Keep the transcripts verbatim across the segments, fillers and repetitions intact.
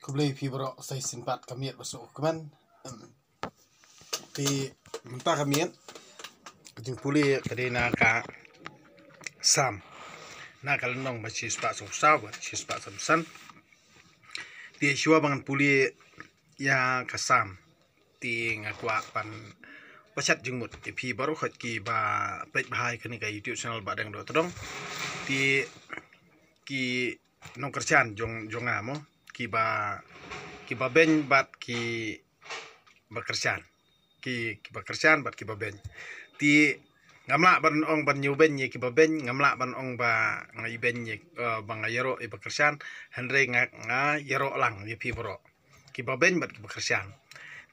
Khublei phi baroh, sa shisien pat ka miet ba suk kmen. Em, te mynta ka miet ka jingpule ka dei na ka Salm, na ka lynnong ba shispah saw saw bad shispah saw san. Te shuwa ba ngan pule ïa ka Salm, te nga kwah ban pashat jingmut ïa phi baroh khoit kiba peit bha ïa kane ka YouTube channel Bahdeng Dohtdong. Te ki nongkyrshan jong, jong nga mo, kiba, kiba beiñ bad kiba kyrshan. Ki, kiba kyrshan bad kiba beiñ. Te ngam lah ban ong ban ïa u beiñ ïa kiba beiñ, ngam lah ban ong ba nga ïa beiñ ïa, eh, ba nga ïaroh ïa ba kyrshan, hynrei nga, nga ïaroh lang ïa phi baroh, kiba beiñ bad kiba kyrshan.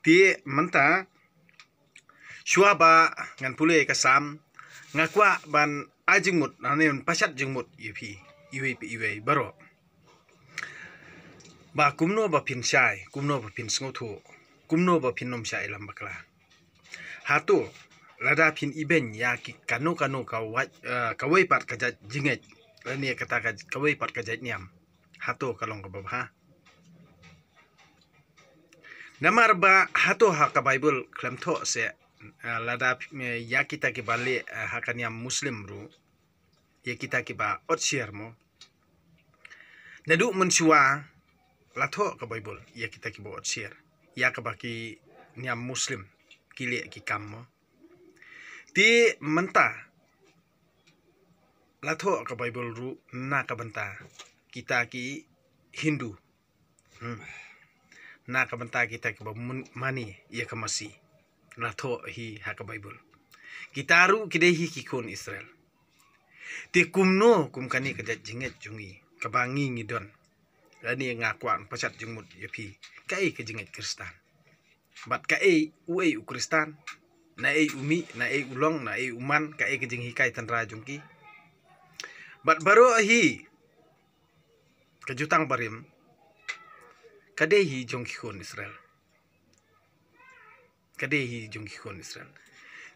Te mynta shuwa ba ngan pule ka Salm, nga kwah ban ai jingmut, lane ban pashat jingmut ïa phi iwei pa iwei baroh, ba kumno ba phin shai, kumno ba phin sngewthuh, kumno ba phin ym shah ïalam bakla. Hato lada phin ibeiñ ïa ki kano kano ka wait, eh, kawei pat ka jait jingngeit, lane kata ka, kawei pat ka jait niam, hato ka long kaba bha? Namar ba hato ha ka Baibl khlem thoh seh, eh, lada, eh, ïa kita kiba leh, eh, ha ka niam Muslim ruh, ïa kita kiba ot syiar mo, naduh mynshuwa la thoh ka Baibl ïa kita kiba ot syiar, ïa kaba ki niam Muslim ki leh ki kam mo. Te mynta la thoh ka Baibl ruh na ka bynta kita ki Hindu. Hmm. Na ka bynta kita kiba mun-, mane ïa ka masi, la thoh hi ha ka Baibl. Kita ruh ki dei hi ki khun Israel. Te kumno kum kane ka jait jingngeit jong ngi kaba ngi ngi don, lane nga kwah pashat jingmut ïa phi, kaei ka jingngeit Khristan? Bad kaei, uei u Khristan? Naei u mih, naei u long, naei u man, kaei ka jinghikai tynrai jong ki? Bad baroh hi ka jutang barim ka dei hi jong ki khun Israel. Ka dei hi jong ki khun Israel.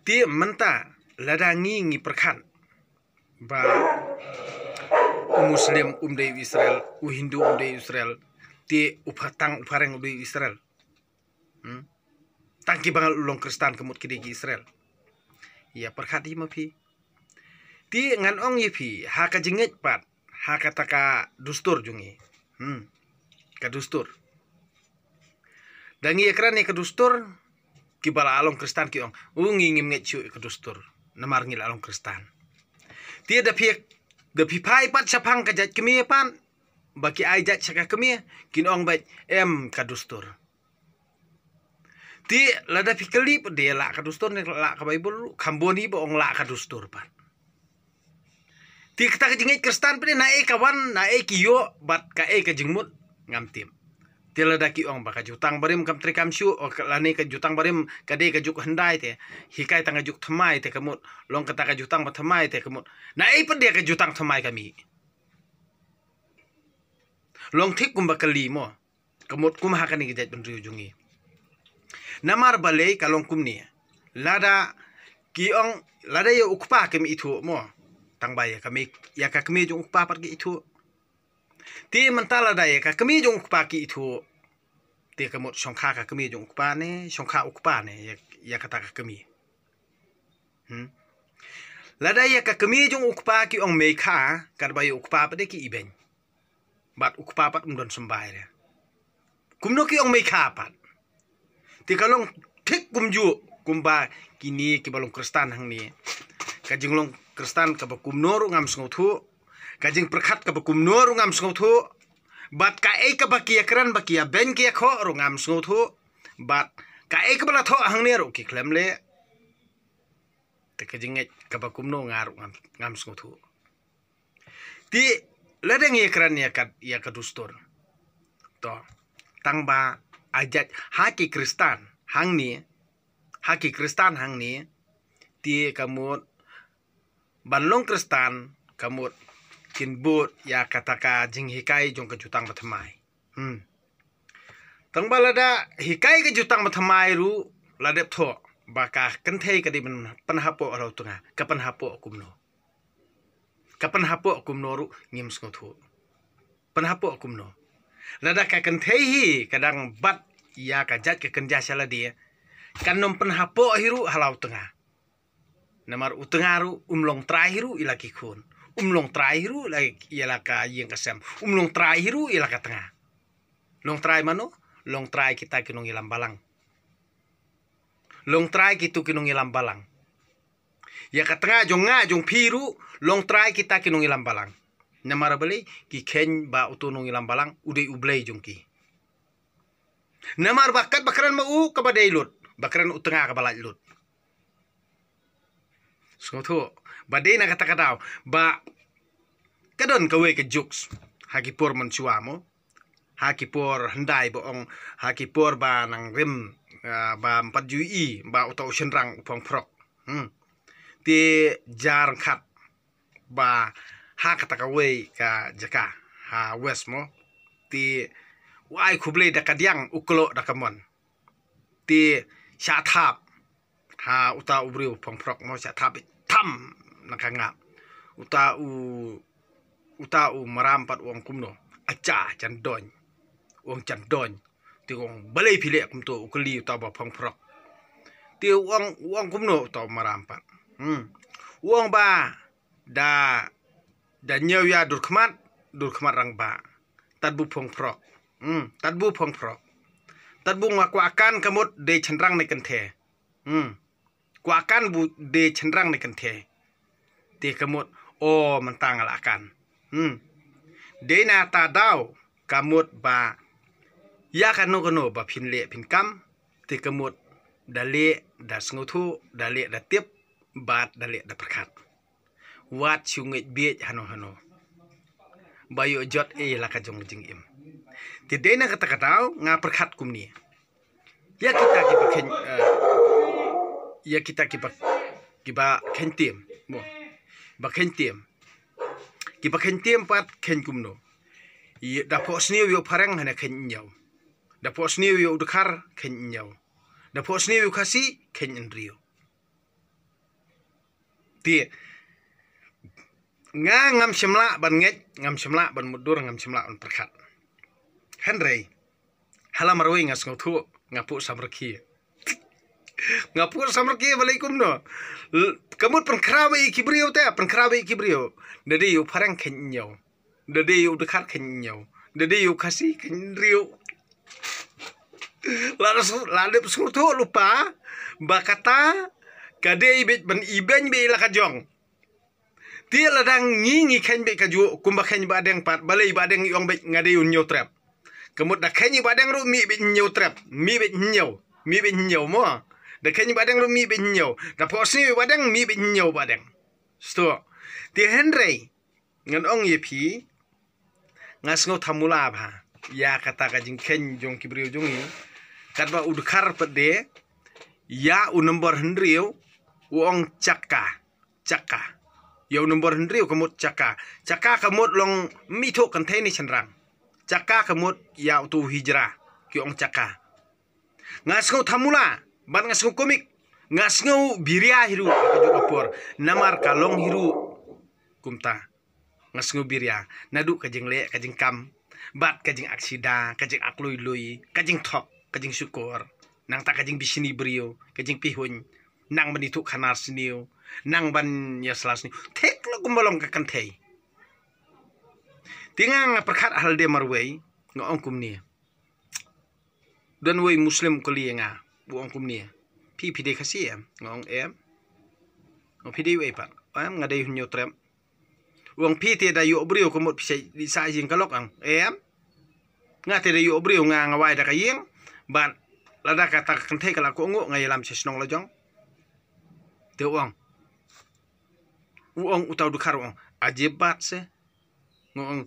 Te mynta lada ngi ngi pyrkhat ba u Muslim um dei u Israel, u Hindu um dei u Israel, te u pha-, tang u phareng u dei u Israel. Hmm? Tang kiba ngi long Khristan ka mut ki dei ki Israel. Ïa pyrkhat hi ma phi. Te ngan ong ïa phi, ha ka jingngeit pat, ha kata ka dustur jong ngi. Hmm. Ka dustur. Da ngi ïakren ïa ka dustur, kiba la long Khristan ki ong, u ngi ngim ngeit shuh ïa ka dustur, namar ngi la long Khristan. Te da phi, da phi phai pat shaphang ka jait kmie pat, ba ki ai jait sha ka kmie, kin ong beit em ka dustur. Te lada phi kylli pat de la ka dustur ne la ka Baibl ruh, kham bun hi ba ong la ka dustur pat. Te kata ka jingngeit Khristan pat de naei ka wan, naei ki ïoh, bad kaei ka jingmut, ngam tip. Te lada ki ong ba ka jutang barim kam trei kam shuh, o ka, lane ka jutang barim ka dei ka juk hyndai te, hikai tang ka juk thymmai te ka mut, long kata ka jutang ba thymmai te ka mut. Naei pat de ka jutang thymmai ka mih? Long thik kumba kylli mo. Ka mut kum ha kane ka jaitbynriew jong ngi. Namar balei ka long kumne. Lada ki ong, lada ïa u kpa kim ithuh mo, tang ba ïa ka mei, ïa ka kmie jong u kpa pat ki ithuh. Te mynta lada ïa ka kmie jong u kpa ki ithuh, te ka mut shongkha ka kmie jong u kpa ne shongkha u kpa ne ïa, ïa kata ka kmie. Hmm? Lada ïa ka kmie jong u kpa ki ong mei kha, katba ïa u kpa pat de ki ibeiñ. Bad u kpa pat um don symbai re. Kumno ki ong mei kha pat? Te ka long thik kumjuh kumba kine kiba long Khristan hangne. Ka jinglong Khristan kaba kumno ruh ngam sngewthuh. Ka jingpyrkhat kaba kumno ruh ngam sngewthuh. Bad kaei kaba ki ïakren ba ki ïabeiñ ki ïakhoh ruh ngam sngewthuh. Bad kaei kaba la thoh hangne ruh ki khlem leh. Te ka jingngeit kaba kumno nga ruh ngam, ngam sngewthuh. Te lada ngi ïakren ïa ka, ïa ka dustur. To, tang ba ai jait ha ki Khristan hangne, ha ki Khristan hangne, te ka mut ban long Khristan ka mut kin bud ïa kata ka jinghikai jong ka jutang ba thymmai. Hmm. Tang ba lada hikai ka jutang ba thymmai ruh la dep thoh ba ka kynthei ka dei ban pynhapoh ha la u tnga, ka pynhapoh kumno. Ka pynhapoh kumno ruh ngim sngewthuh. Pynhapoh kumno. Lada ka kynthei hi ka dang bat ïa ka jait ka kynja sha lade, kan ym pynhapoh hi ruh ha la u tnga. Namar u tnga ruh um long trai hi ruh ïa la ki khun. Um long trai hi ruh ïa la ka ïing ka sem. Um long trai hi ruh ïa la ka tnga. Long trai mano? Long trai kita ki nongïalam balang. Long trai kito ki nongïalam balang. Ïa ka tnga jong nga jong phi ruh long trai kita ki nongïalam balang. Namar balei? Ki kheiñ ba uto u nongïalam balang u dei u blei jong ki. Namar ba katba kren ma u kaba dei lut, ba kren u tnga kaba lait lut. Sngewthuh, ba dei na kata ka daw ba ka don kawei ka jokes ha ki por mynshuwa mo. Ha ki por hyndai ba ong, ha ki por ba nang rim, ah, ba ym pat ju i ba uta u shynrang u phong phrok. Hmm. Te jar khat ba ha kata kawei ka jaka ha West mo. Te u ai khublei da ka diang, u klok da ka mon. Te shah thap ha uta u briew phong phrok mo, shah thap beit tham na ka ngap. Uta u, uta u maram pat u ong kumno? Acha, jan doiñ. U ong jan doiñ. Te u ong balei phi leh kumto, u kylli uta ba phong phrok. Te u ong, u ong kumno uta u maram pat? Hmm. U ong ba da, da ñiew ïa dur khmat, dur khmat rangbah. Tad bu phong phrok. Hmm, tad bu phong phrok. Tad bu nga kwah kan ka mut dei shynrang ne kynthei. Hmm. Kwah kan bu dei shynrang ne kynthei. Te ka mut, o mynta nga la kan. Hmm. Dei na ta daw ka mut ba ïa kano kano ba phin leh phin kam, te ka mut da leh da sngewthuh, da leh da tip, bad da leh da pyrkhat. Wat shu ngeit bieit hano hano. Ba ïoh jot ei la ka jong ka jingim. Te dei na kata ka daw nga pyrkhat kumne. Ïa kita kiba kheiñ, eh, ïa kita kiba, kiba kheiñ tim. Mo. Ba kheiñ tim. Kiba kheiñ tim pat kheiñ kumno? Ïa da phohsniew ïa u phareng hana kheiñ ñiew. Da phohsniew ïa u dkhar kheiñ ñiew. Da phohsniew ïa u khasi kheiñ hynriew. Te nga ngam shym lah ban ngeit, ngam shym lah ban mutdur, ngam shym lah ban pyrkhat. Hynrei ha la marwei nga sngewthuh, nga puh samrkhie. Nga puh samrkhie balei kumno? L-, ka mut pynkhraw beit ïa ki briew te, pynkhraw beit ïa ki briew. Da dei ïa u phareng kheiñ ñiew. Da dei ïa u dkhar kheiñ ñiew. Da dei ïa u khasi kheiñ hynriew. La, la dep sngewthuh lypa ba kata ka dei beit ban ibeiñ beit la ka jong. Te lada ngi ngi kheiñ beit kajuh kumba kheiñ Bahdeng pat, balei Bahdeng i ong beit nga dei u ñiew trep. Ka mut da kheiñ i Bahdeng ruh mih beit ñiew trep, mih beit ñiew, mih beit ñiew mo. Da kheiñ i Bahdeng ruh mih beit ñiew. Da phohsniew i Bahdeng mih beit ñiew Bahdeng. Sto. Te hynrei ngan ong ïa phi, nga sngew thamula bha ïa kata ka jingkheiñ jong ki briew jong ngi. Katba u dkhar pat de ïa u nombor hynriew u ong chaka, chaka. Ïa u nombor hynriew ka mut chaka. Chaka ka mut long, ym ithuh kynthei ne shynrang. Chaka ka mut ïa uto u hijra, ki ong chaka. Nga sngew thamula bad nga sngew komik. Nga sngew biria hi ruh ha kajuh ka por. Namar ka long hi ruh kumta. Nga sngew biria naduh ka jingleh ka jingkam bad ka jingaksida, ka jingakluilui, ka jingthok, ka jingshukor. Nangta ka jingbishni briew, ka jingpihuiñ, nang ban ithuh khana sniew, nang ban ïasla sniew. Thik la kumba long ka kynthei. Te nga nga pyrkhat ha lade marwei, nga ong kumne. Don wei Muslim u kylli ïa nga, u ong kumne. Phi, phi dei Khasi em? Nga ong em. Nga ong phi dei wei pat? Em, nga dei u ñiew trep. U ong phi te da ïoh briew ka mut phi sa ïing ka lok, em. Nga te da ïoh briew nga nga wai da ka ïing. Bad lada kata ka kynthei ka la kohnguh nga ïalam sha shnong la jong. Te u ong. U ong uta u dkhar u ong. Ajib bad se. Nga ong,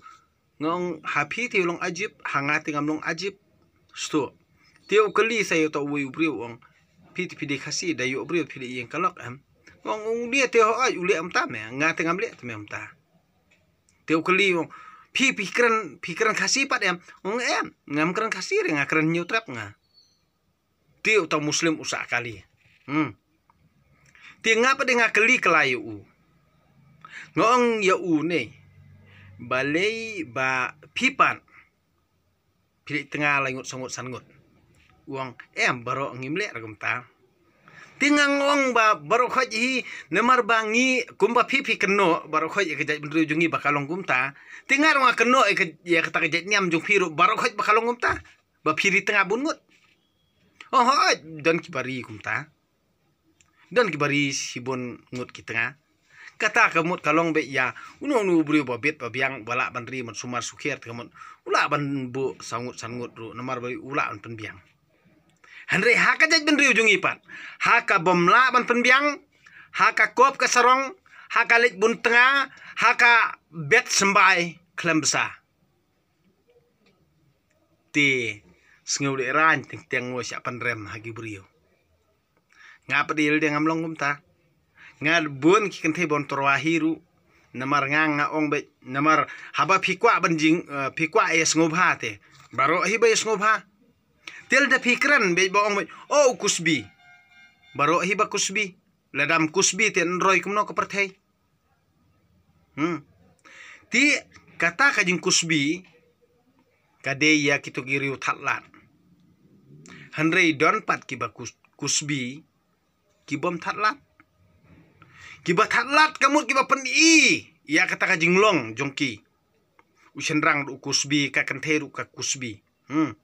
nga ong ha phi te u long ajib, ha nga te ngam long ajib. Sto. Te u kylli sa ïa uta uwei u briew u ong. Phi te phi dei Khasi da ïoh briew phi leh ïing ka lok em. Nga ong u dei te hooid u leh mynta me, nga te ngam leh te me mynta. Te u kylli u ong. Phi phi kren, phi kren Khasi pat em? Ong em, ngam kren Khasi re nga kren ñiew trep nga. Te uta u Muslim u sah kali. Hmm. Te nga pat de nga kylli kylla ïa u. Nga ong ïa u ne. Balei ba phi pat Phi leit tnga lai ngut, sa ngut, san ngut. U ong, em, baroh ngim leh ruh kumta. Te nga ong ba baroh khoit hi, namar ba ngi kumba phi phi kynnoh baroh khoit ïa ka jaitbynriew jong ngi ba ka long kumta. Te nga ruh nga kynnoh ïa ka, ïa kata ka jait niam jong phi ruh baroh khoit ba ka long kumta, ba phi ri tnga bun ngut. Oh, hooid, don kiba ri kumta. Don kiba ri shibun ngut ki tnga. Kata ka mut ka long beit ïa uno uno u briew ba bit ba biang, ba lah ban ri ban sumar sukher, te ka mut u lah ban buh sa ngut san ngut ruh, namar ba u lah ban pynbiang. Hynrei ha ka jaitbynriew jong ngi pat, ha kaba ym lah ban pynbiang, ha ka kop ka sarong, ha ka leit bun tnga, ha ka bet symbai khlem bsa, te sngewlehrain teng teng mo sha pynrem ha ki briew. Nga pat de lade ngam long kumta. Nga bun ki kynthei ban tyrwa hi ruh. Namar nga nga ong beit, namar haba phi kwah ban jing, eh, phi kwah ïa sngewbha te, baroh hi ba ïa sngewbha. Te lada phi kren beit ba ong beit, oh, u Kusbi. Baroh hi ba Kusbi. Lada ym Kusbi te yn roi kumno ka pyrthei? Hmm. Te kata ka jingkusbi ka dei ïa kito ki riew thad lad. Hynrei don pat kiba kus-, kusbi ki bym thad lad. Kiba thad lad ka mut kiba pyni ïa kata ka jinglong jong ki. U shynrang ruh u kusbi, ka kynthei ruh ka kusbi. Hmm.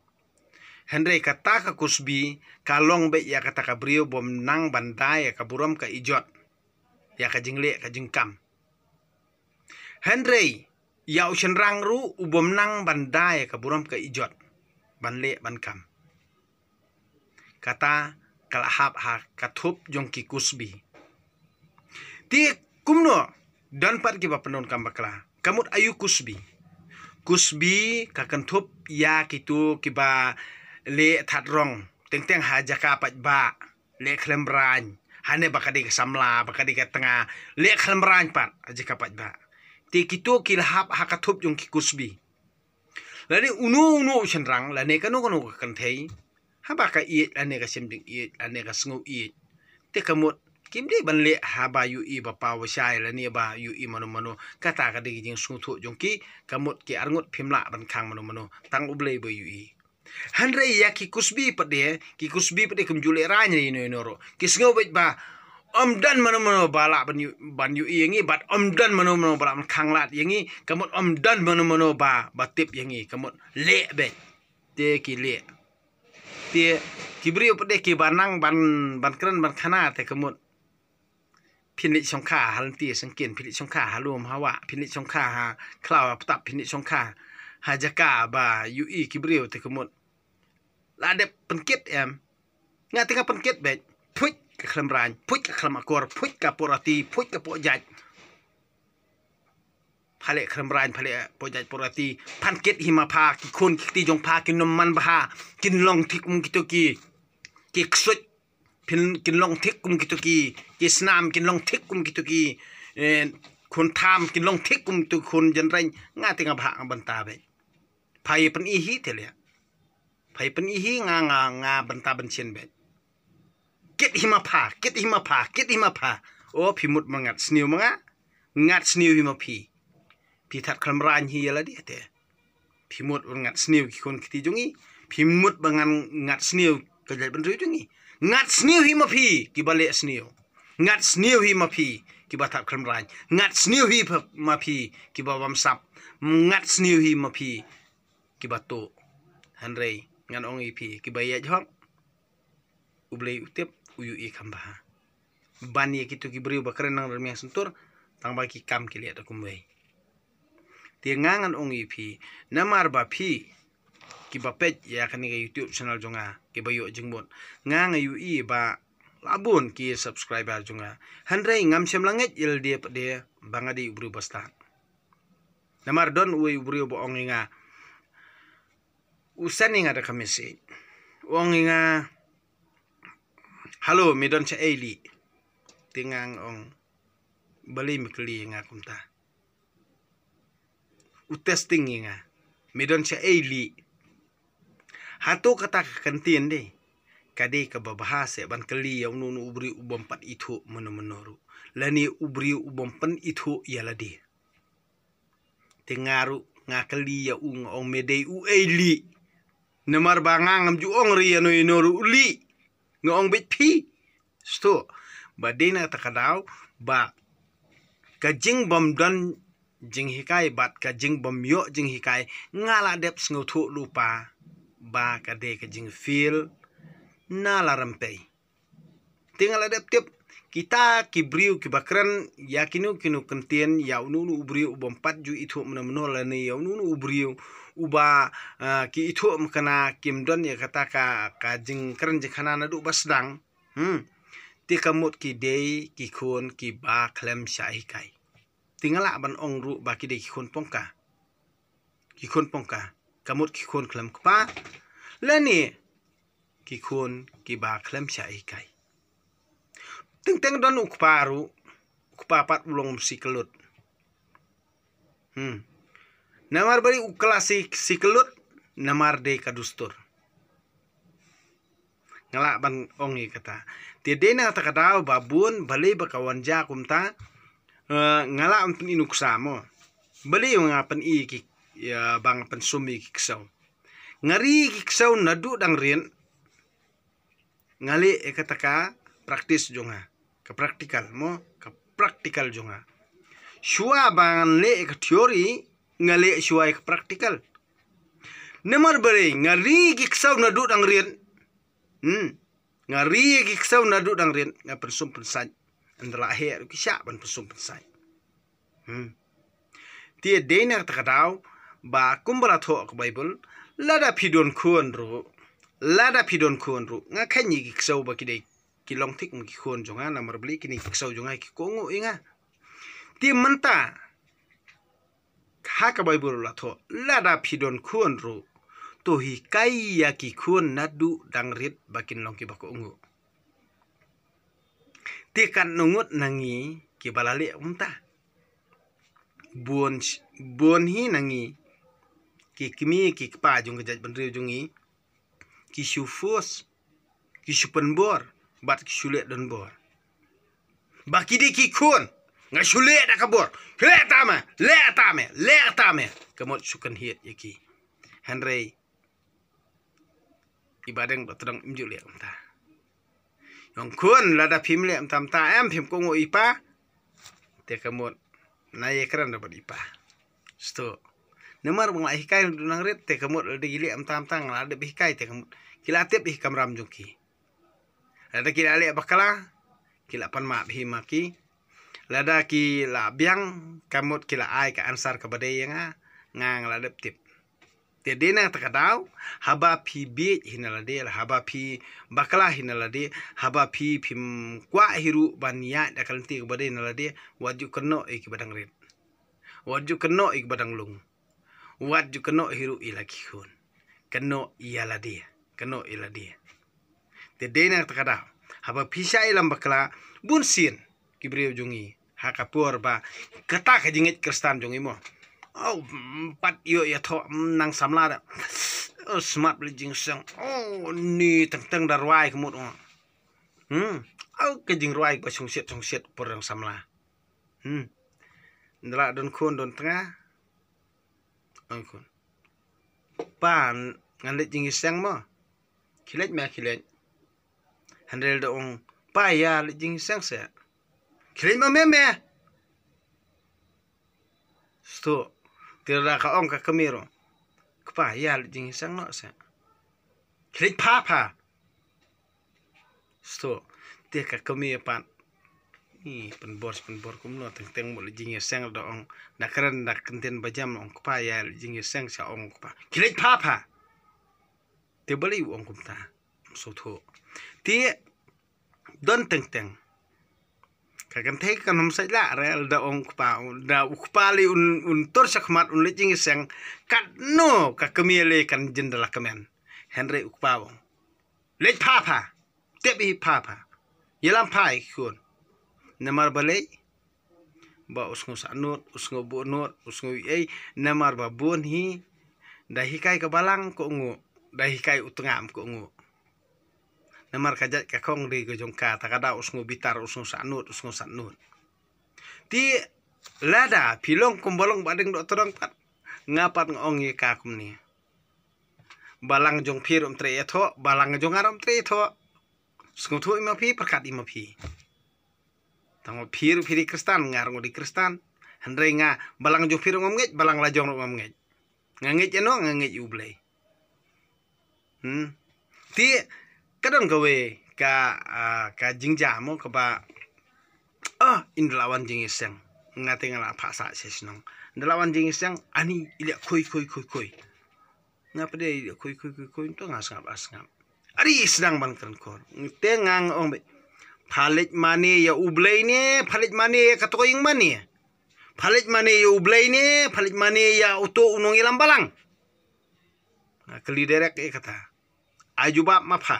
Hynrei kata ka kusbi ka long beit ïa kata ka briew bym nang ban da ïa ka burom ka ijot, ïa ka jingleh ka jingkam. Hynrei ïa u shynrang ruh u bym nang ban da ïa ka burom ka ijot ban leh ban kam. Kata ka la hap ha ka thup jong ki kusbi. Te kumno, don pat kiba pyndonkam bakla. Ka mut aïu kusbi? Kusbi ka kynthup ïa kito kiba leh thad rong teng teng ha jaka paidbah, leh khlem rain. Hane ba ka dei ka samla, ba ka dei ka tnga, leh khlem rain pat ha jaka paidbah. Te kito ki la hap ha ka thup jong ki kusbi. Lane uno uno u shynrang, lane kano kano ka kynthei, haba ka ïeit, lane ka shim jingïeit, lane ka sngew ïeit, te ka mut kim dei ban leh haba ïohi ba paw ba shai, lane ba ïohi mano mano. Kata ka dei ka jingsngewthuh jong ki. Ka mut ki arngut phim lah ban khang mano mano, tang U Blei ba ïohi. Hynrei ïa ki kusbi pat de, ki kusbi pat de kim ju leh rain ïa ino ino ruh. Ki sngew beit ba ym don mano mano ba lah ban ïoh, ban ïohi ïa ngi, bad ym don mano mano ba lah ban khang lad ïa ngi. Ka mut ym don mano mano ba, ba tip ïa ngi. Ka mut leh beit. Te ki leh. Te ki briew pat de kiba nang ban, ban kren ban khana te ka mut phin leit shongkha ha lynti syngkien, phin leit shongkha ha lum ha wah, phin leit shongkha ha khlaw ha btap, phin leit shongkha ha jaka ba ïohi ki briew te ka mut la dep pynkit em. Nga te nga pynkit beit. Phuit ka khlem rain, phuit ka khlem akor, phuit ka poh rati, phuit ka poh jait. Pha leh khlem rain, pha leh poh jait poh rati, phan kit hi ma pha, ki khun ki kti jong pha kin ym man bha, kin long thik kum kito ki, ki ksuid, phin, kin long thik kum kito ki, ki snam, kin long thik kum kito ki, eh, khun tham, kin long thik kum kito ki khun jynreng. Nga te nga bha nga bynta beit. Pha ïa pyni hi te leh. Pha ïa pyni hi, nga, nga, nga bynta bynshien beit. Kit hi ma pha, kit hi ma pha, kit hi ma pha. O, phi mut ma ngat sniew ma nga, ngat sniew hi ma phi. Phi thad khlem rain hi ïa lade te. Phi mut ba ngat sniew ki khun kti jong ngi. Phi mut ba ngan ngat sniew ka jaitbynriew jong ngi. Ngat sniew hi ma phi kiba leh sniew. Ngat sniew hi ma phi kiba thad khlem rain. Ngat sniew hi pha-, ma phi kiba bamsap. Ngat sniew hi ma phi kiba tuh. Hynrei ngan ong ïa phi kiba ïaid hok, U Blei u tip, u ïohi kham bha. Ban ïa kito ki briew ba kren nang rmiang syntur, tang ba ki kam ki leh da kumwei. Te nga ngan ong ïa phi, namar ba phi kiba peit ïa kane ka YouTube channel jong nga, kiba ïoh jingmut, nga nga ïohi ba la bun ki subscriber jong nga. Hynrei ngam shym la ngeit ïa lade pat de ba nga dei u briew ba stad. Namar don uwei u briew ba ong ïa nga, u send ïa nga da ka message. U ong ïa nga, "Hello, me don shaei lih?" Te nga ong, "Balei me kylli ïa nga kumta?" U testing ïa nga, "Me don shaei lih?" Hato kata ka kyntien de ka dei kaba bha seh ban kylli ïa uno uno u briew u bym pat ithuh mano mano ruh, lane u briew u bym pynithuh ïa lade? Te nga ruh nga kylli ïa u, nga ong, "Me dei uei lih?" Namar ba nga ngam ju ong re ïano ïano ruh u lieh. Nga ong beit phi. Sdang. Ba dei na kata ka daw ba ka jingbym don jinghikai bad ka jingbym ïoh jinghikai, nga la dep sngewthuh lypa ba ka dei ka jingfail na la rympei. Te nga la dep tip kita ki briew kiba kren ïa kino kino kyntien, ïa uno uno u briew u bym pat ju ithuh mynno mynno lane ïa uno uno u briew uba, ah, ki ithuh mynno kim don ïa kata ka, ka jingkren jingkhana naduh ba sdang. Hmm. Te ka mut ki dei ki khun kiba khlem shah hikai. Te nga lah ban ong ruh ba ki dei ki khun pongka. Ki khun pongka. Ka mut ki khun khlem kpa lane ki khun kiba khlem shah hikai. Teng teng don u kpa ruh, u kpa pat u long siklut. Hmm. Namar ba dei u kla si, siklut, namar dei ka dustur. Nga lah ban ong ïa kata. Te dei na kata ka daw ba bun balei ba ka wan jia kumta. Eh, nga lah ban pyni nuksa mo. Balei nga pyni ki, ïa, ba nga pynsum ïa ki ksew. Nga ri ki ksew naduh dang rit. Nga leh ïa kata ka practice jong nga. Ka practical mo, ka practical jong nga. Shuwa ba ngan leh ïa ka theory, nga leh shuwa ïa ka practical. Namar balei nga ri ki ksew naduh dang rit. Hmm. Nga ri ki ksew naduh dang rit, nga pynsum pynsait. Ynda la heh ruh ki shah ban pynsum pynsait. Hmm. Te dei na kata ka daw ba kumba la thoh ka Baibl, lada phi don khun ruh, lada phi don khun ruh, nga kheiñ ïa ki ksew ba ki dei ki long thik ma ki khun jong nga, namar balei kine ki ksew jong nga ki kohnguh ïa nga. Te mynta ha ka Baibl la thoh, lada phi don khun ruh, to hikai ïa ki khun naduh dang rit ba kin long kiba kohnguh. Te katno ngut na ngi kiba la leh kumta. Bun, bun hi na ngi ki kmie ki kpa jong ka jaitbynriew jong ngi, ki shu force, ki shu pynbor bad ki shu leh donbor. Ba ki dei ki khun, nga shu leh da ka bor. Leh tama, leh tama, leh tama. Ka mut shu kynhied ïa ki. Hynrei i Bahdeng Dohtdong im ju leh kumta. Ong khun, lada phim leh mynta mynta em, phim kohnguh ïa i pa. Te ka mut na ïakren da bad i pa. Sdang. Namar ba nga la hikai naduh dang rit, te ka mut lada ki leh mynta mynta nga la dep hikai, te ka mut ki la tip ïa ka kamram jong ki. Lada ki la leh bakla, ki la pan map hi ma ki. Lada ki la biang, ka mut ki la ai ka answer kaba dei ïa nga, nga nga la dep tip. Te dei na kata ka daw, haba phi bieit hi na lade, haba phi bakla hi na lade, haba phi phim kwah hi ruh ban ïaid da ka lynti kaba dei na lade, wat ju kynnoh ïa kiba dang rit. Wat ju kynnoh ïa kiba dang lung. Wat ju kynnoh hi ruh ïa la ki khun. Kynnoh ïa lade, kynnoh ïa lade. Te dei na kata ka daw, haba phi shah ïalam bakla, bun sien ki briew jong ngi ha ka por ba kata ka jingngeit Khristan jong ngi mo. Oh, mm, pat ïoh ïathoh, mm, nang samla da. Oh, smat leit jingïaseng. Oh, ni teng teng da rwai ka mut, oh. Hmm. Oh, ka jingrwai ba shongshit shongshit por nang samla. Hmm. Nda la don khun don tnga. Ong khun. Pa, ngan leit jingïaseng mo. Khie leit me, khie leit. Hynrei da ong, pa, ïa leit jingïaseng se. Khie leit mo me me. Sdang. Te lada ka ong ka kmie ruh, kpa, ïa leit jingïaseng noh se. Khie leit pha pha. Sdang. Te ka kmie pat, i, pynbor pynbor kumno, teng teng mut leit jingïaseng, da ong, da kren da ka ktien ba jam, ong, kpa, ïa leit jingïaseng, sa ong kpa, khie leit pha pha. Te balei u ong kumta? Sdang. Te don teng teng. Ka kynthei kan ym sait lah re, da ong kpa, da u kpa lei un, un tur shakhmat, un leit jingïaseng, katno ka kmie lei kan jin da la kmen. Hynrei u kpa u ong, leit pha pha. Tip hi pha pha. Ïalam pha ïa ki khun. Namar balei? Ba u sngew sahnud, u sngew buhnud, u sngew ei, namar ba bun hi da hikai ka balang kohnguh, da hikai u tnga em kohnguh. Namar ka jait ka khong dei ka jong ka, ta ka daw u sngew bitar, u sngew sahnud, u sngew sahnud. Te lada phi long kumba long Bahdeng Dohtdong pat, nga pat nga ong ïa ka kumne. Balang jong phi ruh ym treh ïathoh, balang jong nga ruh ym treh ïathoh. Sngewthuh ïa ma phi, pyrkhat ïa ma phi. Tang phi ruh phi dei Khristan, nga ruh nga dei Khristan. Hynrei nga, balang jong phi ruh ngam ngeit, balang la jong ruh ngam ngeit. Nga ngeit ïano, nga ngeit ïa U Blei. Hmm. Te ka don kawei ka, ah, ka jingjia mo kaba, ah, in da la wan jingïaseng. Nga te nga la phah sah sha shnong. Da la wan jingïaseng, ani i leh khui, khui, khui, khui. Nga pat de i leh khui, khui, khui, khui, to nga sngap, ah, sngap. Ari sdang ban kren khor. Te nga ong beit, pha leit mane ïa U Blei ne, pha leit mane ïa kato ka ïing mane. Pha leit mane ïa U Blei ne, pha leit mane ïa uto u nongïalam balang. Nga kylli direct ïa kata. Ai jubab ma pha.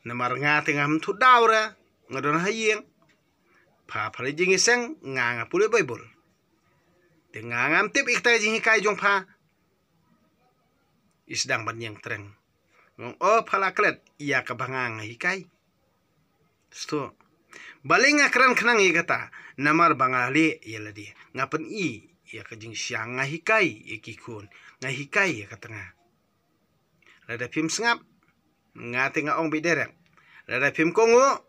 Namar nga te ngam thut daw re, nga don ha ïing. Pha, pha leit jingïaseng, nga, nga pule Baibl. Te nga ngam tip ïa kata ka jinghikai jong pha. I sdang ban ïeng treng. Nga ong, o pha la klet ïa kaba nga nga hikai. Sngewthuh. Balei nga kren khnang ïa kata, namar ba nga leh ïa lade. Nga pyni ïa ka jingshisha, nga hikai ïa ki khun, nga hikai ïa ka tnga. Lada phim sngap, nga te nga ong beit direct. Lada phim kohnguh,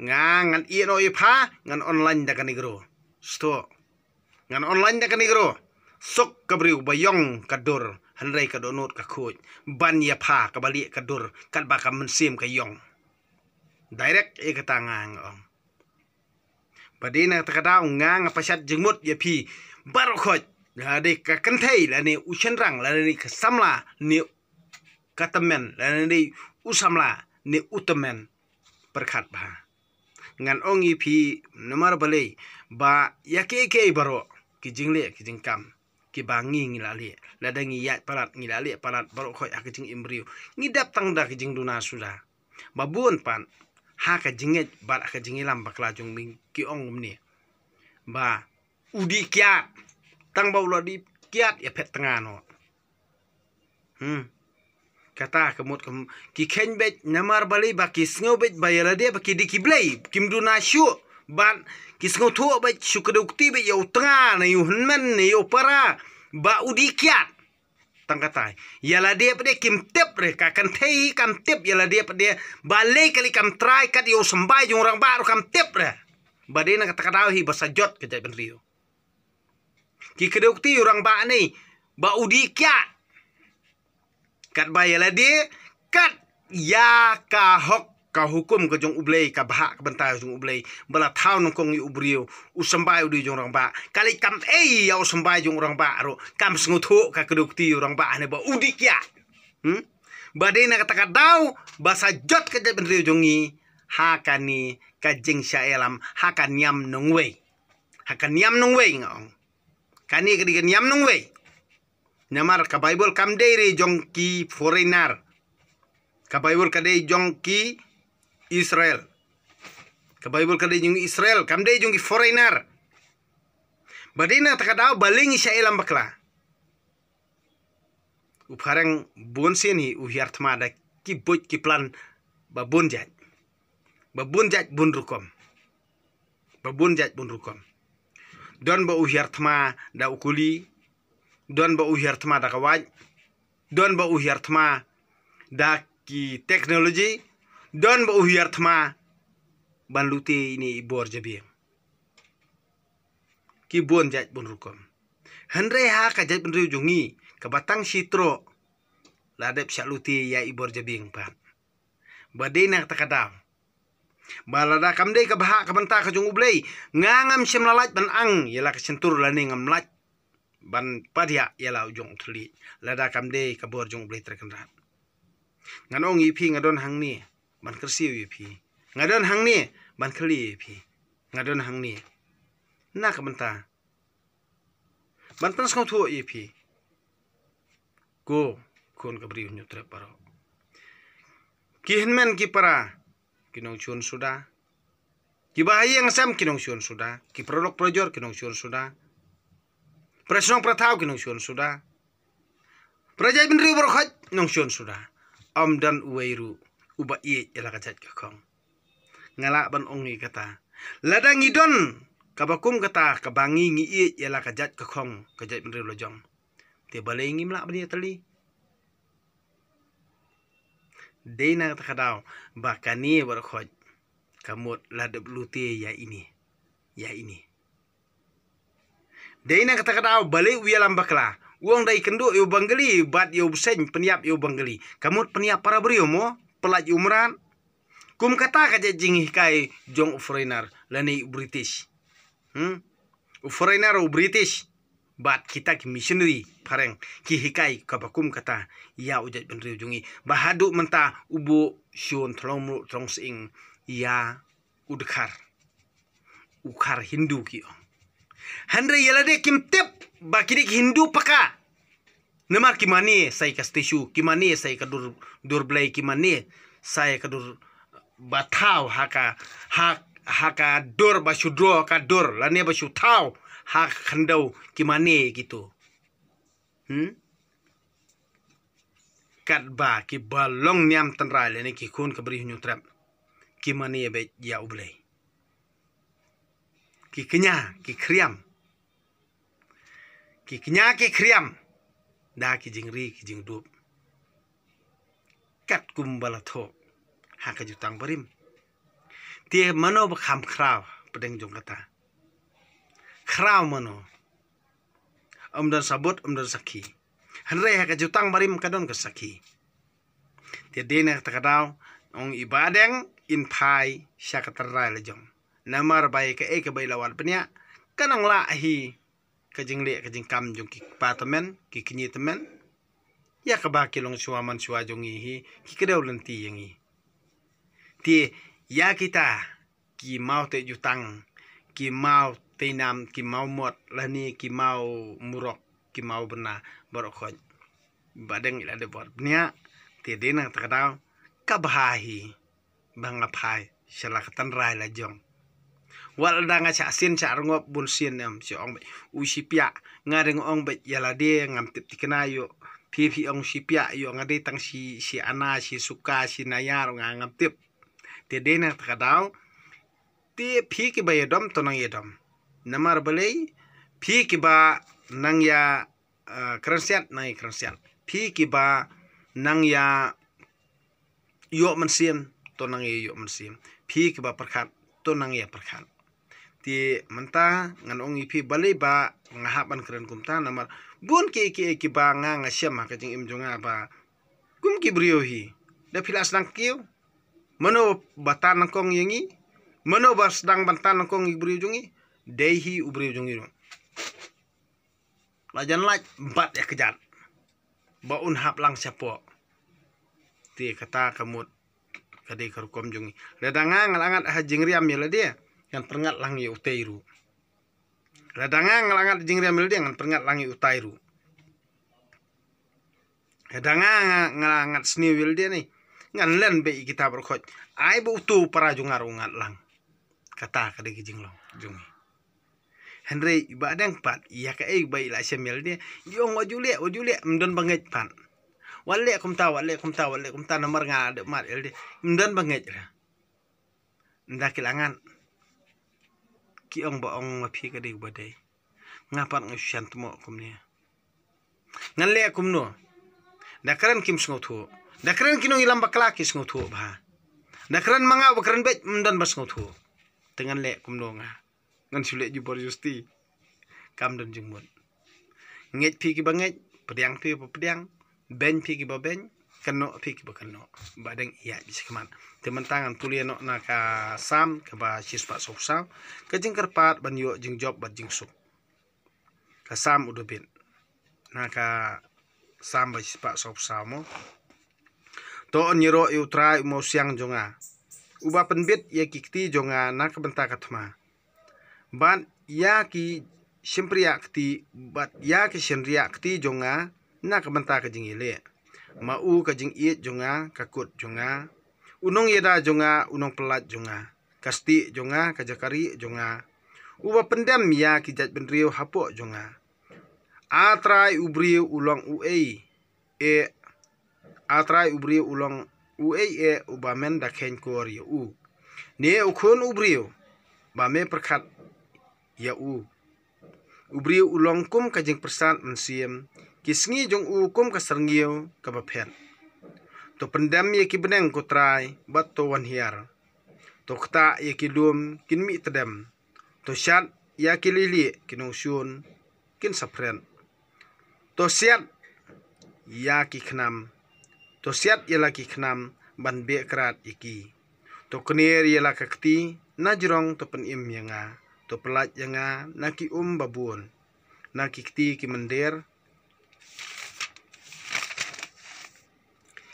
nga ngan ïeh noh ïa pha, ngan online da ka Negro. Sngewthuh. Ngan online da ka Negro. Suk ka briew ba ïong ka dur, hynrei ka dohnud ka khuid. Ban ïa pha kaba lieh ka dur, katba ka mynsiem ka ïong. Direct ïa kata nga nga ong. Ba dei na kata ka daw nga nga pashat jingmut ïa phi baroh khoit. Lada dei ka kynthei, lane u shynrang, lane dei ka samla, ne ka tymmen, lane dei u samla, ne u tymmen. Pyrkhat bha. Ngan ong ïa phi namar balei, ba ïa kiei kiei baroh, ki jingleh, ki jingkam, kiba ngi ngi la leh. Lada ngi ïaid palat, ngi la leh palat baroh khoit ha ka jingim briew. Ngi dap tang da ka jingduna suda. Ba bun pat, ha ka jingngeit bad ha ka jingïalam bakla jong ngi ki ong kumne. Ba u dih kiad. Tang ba u la dih kiad ïa phet tnga noh. Hmm. Kata ka mut ka m-, ki kheiñ beit namar balei ba ki sngew beit ba ïa lade ba ki dei ki blei, kim duna shuh. Bad ki sngewthuh beit shu kdew kti beit ïa u tnga ne ïa u hynmen ne ïa u para ba u dih kiad. Tang kata. Ïa lade pat de kim tip re, ka kynthei kam tip ïa lade pat de. Balei kali kam trai kat ïa u symbai jong u rangbah ruh kam tip re. Ba dei na kata ka daw hi ba sa jot ka jaitbynriew. Ki kdew kti ïa u rangbah ne ba u dih kiad. Katba ïa lade, kat ïa ka hok ka hukum ka jong U Blei, ka bhah ka bynta jong U Blei, ba la thaw nyngkong ïa u briew, u symbai u dei jong u rangbah. Ka leit kam ei ïa u symbai jong u rangbah ruh, kam sngewthuh ka kdew kti ïa u rangbah ne ba u dih kiad. Hmm? Ba dei na kata ka daw ba sa jot ka jaitbynriew jong ngi ha kane ka jingshah ïalam, ha ka niam nongwei. Ha ka niam nongwei nga ong. Kane ka dei ka niam nongwei. Namar ka Baibl kam dei re jong ki foreigner. Ka Baibl ka dei jong ki Israel. Ka Baibl ka dei jong Israel, kam dei jong ki foreigner. Ba dei na kata ka daw balei ngi shah ïalam bakla. U phareng bun sien hi u hiar thma da ki buit ki plan ba bun jait. Ba bun jait bun rukom. Ba bun jait bun rukom. Don ba u hiar thma da u kuli. Don ba u hiar thma da ka wait. Don ba u hiar thma da ki technology. Don ba u hiar thma ban lute ine i bor jabieng. Ki bun jait bun rukom. Hynrei ha ka jaitbynriew jong ngi, kaba tang shi troh, la dep shah lute ïa i bor jabieng pat. Ba dei na kata ka daw. Ba lada kam dei ka bhah ka bynta ka jong U Blei, nga ngam shym la lait ban ang ïa la ka shyntur lane ngam lait ban padiah ïa la u jong u thylliej. Lada kam dei ka bor jong U Blei Trai Kynrad. Ngan ong ïa phi nga don hangne ban kyrsiew ïa phi. Nga don hangne ban kylli ïa phi. Nga don hangne na ka bynta ban pynsngewthuh ïa phi. Ko khun ka briew Hynñiewtrep baroh. Ki hynmen ki para ki nongshun suda. Kiba ha ïing ha sem ki nongshun suda. Ki paralok parajor ki nongshun suda. Para shnong para thaw ki nongshun suda. Para jaitbynriew baroh khoit nongshun suda. Ym don uwei ruh uba ïeit ïa la ka jait ka khong. Nga lah ban ong ïa kata. Lada ngi don kaba kum kata kaba ngi ngi ïeit ïa la ka jait ka khong ka jaitbynriew la jong. Te balei ngim lah ban ïatylli? Dei na kata ka daw ba kane baroh khoit ka mut la dep lute ïa ine, ïa ine. Dei na kata ka daw balei u ïalam bakla, u ong da i kynduh ïa u Bengali bad ïa u bseiñ pynïap ïa u Bengali. Ka mut pynïap para briew mo, pyllait ïa u mrad. Kum kata ka jinghikai jong u foreigner lane u British. Hmm? U foreigner u British bad kita ki missionary phareng ki hikai kaba kum kata ïa u jaitbynriew jong ngi. Ba haduh mynta u buh shun thlong mluh thlong sying ïa u dkhar, u khar Hindu ki ong. Hynrei ïa lade kim tip ba ki dei ki Hindu paka. Namar ki mane sa ïa ka statue, ki mane sa ïa ka dur, dur blei, ki mane sa ïa ka dur ba thaw ha ka, ha, ha ka dur ba shu draw ka dur lane ba shu thaw ha ka khyndew, ki mane kito. Hmm? Katba kiba long niam tynrai lane ki khun ka Bri Hynñiewtrep ki mane beit ïa u Blei. Ki kñia ki khriam, ki kñia ki khriam da ki jingri ki jingdup. Katkum ba la thoh ha ka Jutang Barim. Te mano ba kham khraw pdeng jong kata? Khraw mano? Ym don sabut, ym don sakhi. Hynrei ha ka Jutang Barim ka don ka sakhi. Te dei na kata ka daw, ong i Bahdeng, in phai sha ka tynrai la jong. Namar ba ïa kaei kaba i la wad bniah, kan ong lah hi ka jingleh ka jingkam jong ki kpa tymmen, ki kñi tymmen. Ïa kaba ki longshuwa manshuwa jong ngi hi ki kdew lynti ïa ngi. Te ïa kita ki maw te jutang, ki maw teinam, ki maw mot lane ki maw murok, ki maw bynna baroh khoit. Bahdeng i la dep wad bniah, te dei na kata ka daw kaba bha hi ba nga phai sha la ka tynrai la jong. Wat lada nga shah sien shah rngop bun sien em, shu ong beit u shipiah, nga dang ong beit ïa lade ngam tip thikna ïoh. Phi phi ong shipiah ïoh, nga dei tang shi, shi ana, shi suka, shi nayar, nga ngam tip. Te dei na kata ka daw, te phi kiba ïadom to nang ïadom. Namar balei? Phi kiba nang ïa, eh, kren siat nang ïa kren siat. Phi kiba nang ïa ïoh mynsiem to nang ïa ïoh mynsiem. Phi kiba pyrkhat to nang ïa pyrkhat. Te mynta ngan ong ïa phi balei ba nga hap ban kren kumta, namar bun kiei kiei kiba nga nga shem ha ka jingim jong nga ba kum ki briew hi. Da phi la sdang kiew, mano ba tan nyngkong ïa ngi? Mano ba sdang ban tan nyngkong ïa u briew jong ngi? Dei hi u briew jong ngi ruh. La jan lait bad ïa kjat ba un hap lang shapoh. Te kata ka mut ka dei ka rukom jong ngi. Lada nga nga la ngat ha jingriam ïa lade, ngan pyrngat lang ïa utai ruh. Lada nga nga la ngat jingriam ïa lade, ngan pyrngat lang ïa utai ruh. Lada nga nga, nga la ngat sniew ïa lade ni, ngan len beit ïa kita baroh khoit. Ai ba uto para jong nga ruh ngat lang. Kata ka dei ka jinglong jong ngi. Hynrei i Bahdeng pat ïa kaei ba i la shem ïa lade, i ong wat ju leh, wat ju leh, ym don ba ngeit pat. Wat leh kumta, wat leh kumta, wat leh kumta, namar nga dep mad ïa lade, ym don ba ngeit re. Ynda ki la ngat, ki ong ba ong ma phi ka dei ba dei. Nga pat nga shu shan tmoh kumne. Ngan leh kumno? Da kren kim sngewthuh. Da kren ki nongïalam bakla ki sngewthuh bha. Da kren ma nga ba kren beit ym don ba sngewthuh. Te ngan leh kumno nga? Ngan shu leh jubor justi. Kam don jingmut. Ngeit phi kiba ngeit, pdiang phi kiba pdiang, beiñ phi kiba beiñ, kynnoh phi kiba kynnoh. Bahdeng ïa bishkmat. Te mynta ngan pule noh na ka Salm kaba shispah sawphew saw. Ka jingkyrpad ban ïoh jingjop bad jingsuk. Ka Salm u David. Na ka Salm ba shispah sawphew saw mo. To un ïaroh ïa U Trai u mawsiang jong nga, uba pynbit ïa ki kti jong nga na ka bynta ka thma, bad ïa ki shympriah kti, bad ïa ki shynriah kti jong nga na ka bynta ka jingïaleh. Ma u ka jingïeit jong nga, ka kut jong nga, u nongïada jong nga, u nongpyllait jong nga, ka stieh jong nga, ka jaka rieh jong nga, uba pyndem ïa ki jaitbynriew hapoh jong nga. A Trai, u briew u long uei eh, A Trai, u briew u long uei eh uba men da kheiñ kor ïa u? Ne u khun u briew ba me pyrkhat ïa u? U briew u long kum ka jingpyrsad mynsiem, ki sngi jong u kum ka syrngiew kaba phet. To pyndem ïa ki bneng, ko Trai, bad to wan hiar. To ktah ïa ki lum kin mih tdem. To shad ïa ki lili ki nongshun kin saphriang. To siat ïa ki khnam. To siat ïa la ki khnam ban beh krat ïa ki. To kner ïa la ka kti na jrong, to pynim ïa nga. To pyllait ïa nga na ki um babun, na ki kti ki mynder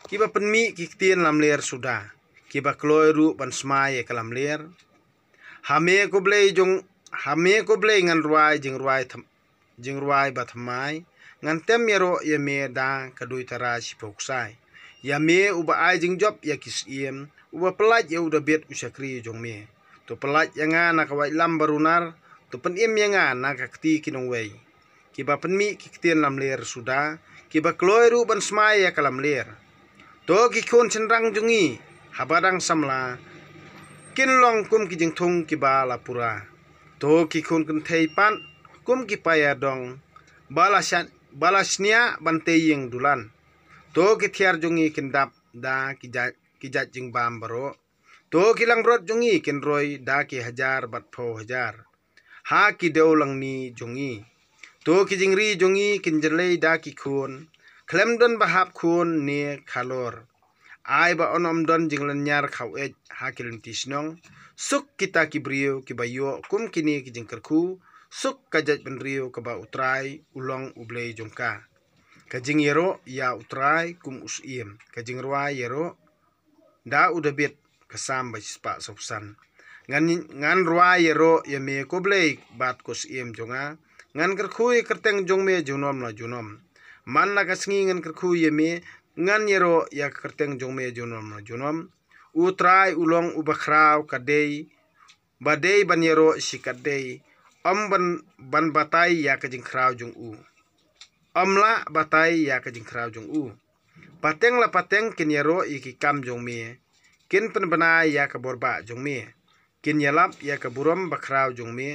kiba pynmih ki ktien lamler suda, kiba kloi ruh ban smai ïa ka lamler. Ha me ko Blei jong, ha me ko Blei ngan rwai jingrwai tham, jingrwai ba thymmai. Ngan tem ïaroh ïa me da ka duitara shiphew ksai. Ïa me uba ai jingjop ïa ki syiem, uba pyllait ïa u Dabid u shakri jong me. To pyllait ïa nga na ka waitlam barunar, to pynim ïa nga na ka kti ki nongwei, kiba pynmih ki ktien lamler suda, kiba kloi ruh ban smai ïa ka lamler. To ki khun shynrang jong ngi haba dang samla kin long kum ki jingthung kiba la pura. To ki khun kynthei pat kum ki paidbah dong, ba la sha-, ba la shniah ban tei ïing dulan. To ki thiar jong ngi kin dap da ki jait, ki jait jingbam baroh. To ki langbrot jong ngi kin roi da ki hajar bad phew hajar ha ki dewlangni jong ngi. To ki jingri jong ngi kin jlei da ki khun, khlem don ba hap khun ne khalor. Ai ba un ym don jinglynñiar khawei ha ki lynti shnong. Suk kita ki briew kiba ïoh kum kine ki jingkyrkhu. Suk ka jaitbynriew kaba U Trai u long U Blei jong ka. Ka jingïaroh ïa U Trai kum u syiem, ka jingrwai ïaroh da u Dabid, ka Salm ba shispah sawphew san. Ngan, ngan rwai ïaroh ïa me ko Blei bad ko Syiem jong nga. Ngan kyrkhu ïa ka kyrteng jong me junom la junom. Man la ka sngi ngan kyrkhu ïa me, ngan ïaroh ïa ka kyrteng jong me junom la junom. U Trai u long uba khraw, ka dei ba dei ban ïaroh shi katdei, ym ban, ban batai ïa ka jingkhraw jong u. Ym lah batai ïa ka jingkhraw jong u. Pateng la pateng kin ïaroh ïa ki kam jong me, kin pynbna ïa ka bor ba jong me. Kin ïalap ïa ka burom bakhraw jong me,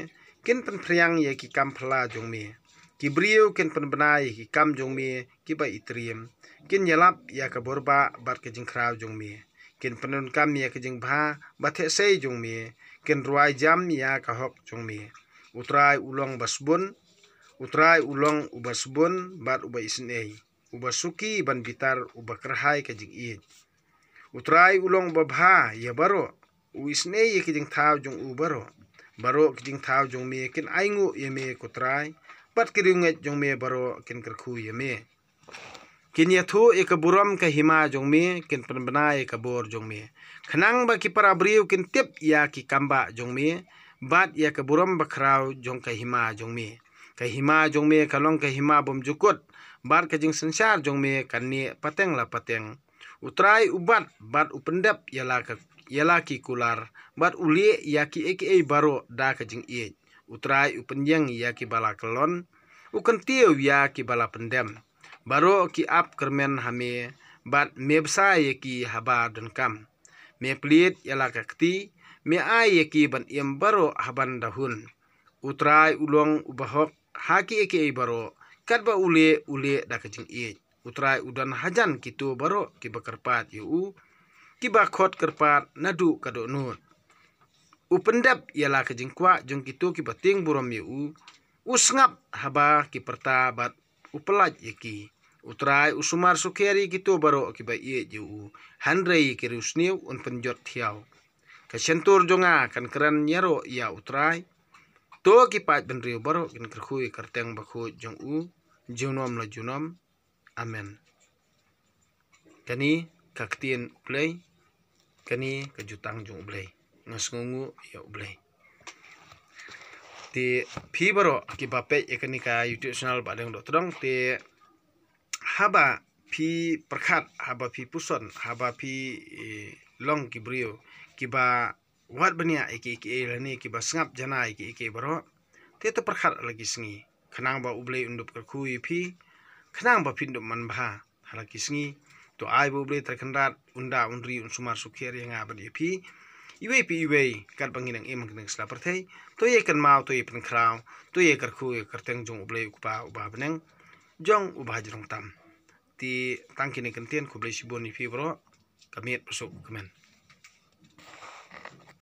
kin pynphriang ïa ki kam phylla jong me. Ki briew kin pynbna ïa ki kam jong me kiba itriem, kin ïalap ïa ka bor ba bad ka jingkhraw jong me. Kin pyndonkam ïa ka jingbha ba theh sei jong me, kin rwai jam ïa ka hok jong me. U Trai u long uba sbun, U Trai u long uba sbun bad uba isynei, uba suki ban bitar, uba kyrhai ka jingïeit. U Trai u long uba bha ïa baroh, u isynei ïa ka jingthaw jong u baroh. Baroh ka jingthaw jong me kin ainguh ïa me ko Trai, bad ki riewngeit jong me baroh kin kyrkhu ïa me. Kin ïathuh ïa ka burom ka hima jong me, kin pynbna ïa ka bor jong me. Khnang ba ki para briew kin tip ïa ki kambah jong me, bad ïa ka burom bakhraw jong ka hima jong me. Ka hima jong me ka long ka hima bymjukut, bad ka jingsynshar jong me kan neh pateng la pateng. U Trai u bat bad u pyndep ïa la ka, ïa la ki kular, bad u lieh ïa kiei kiei baroh da ka jingïeit. U Trai u pynïeng ïa kiba la kyllon, u kyntiew ïa kiba la pyndem. Baroh ki ap kyrmen ha me, bad me bsa ïa ki haba donkam. Me plied ïa la ka kti, me ai ïa ki ban im baroh haban da hun. U Trai u long uba hok ha kiei kiei baroh, katba u leh, u leh da ka jingïeit. U Trai u don hajan kito baroh kiba kyrpad ïa u, kiba khot kyrpad naduh ka dohnud. U pyndep ïa la ka jingkwah jong kito kiba tieng burom ïa u, u sngap haba ki pyrta bad u pyllait ïa ki. U Trai u sumar sukher ïa kito baroh kiba ïeit ïa u, hynrei ïa ki riewsniew un pynjot thiaw. Ka shyntur jong nga kan kren ïaroh ïa U Trai. To ki paid bynriew baroh kin kyrkhu ïa ka kyrteng bakhuid jong u, junom la junom. Amen. Kane ka ktien U Blei, kane ka jutang jong U Blei. Nga sngewnguh ïa U Blei. Te phi baroh kiba peit ïa kane ka YouTube channel Bahdeng Dohtdong, te haba phi pyrkhat, haba phi puson, haba phi, eh, long ki briew kiba wad bniah ïa kiei kiei lane kiba sngap janai ïa kiei kiei baroh, te to pyrkhat ha la ki sngi, khnang ba U Blei un dup kyrkhu ïa phi, khnang ba phin dup manbha ha la ki sngi. To ai ba U Blei Trai Kynrad un da un ri un sumar sukher ïa nga bad ïa phi, iwei pa iwei, katba ngi nang im ha kane ka sla pyrthei. To ïa kynmaw, to ïa pynkhraw, to ïa kyrkhu ïa ka kyrteng jong U Blei U Kpa uba ha bneng, jong uba ha jrong tam. Te tang kine ki kyntien, khublei shibun ïa phi baroh. Ka miet pyrshah kmen.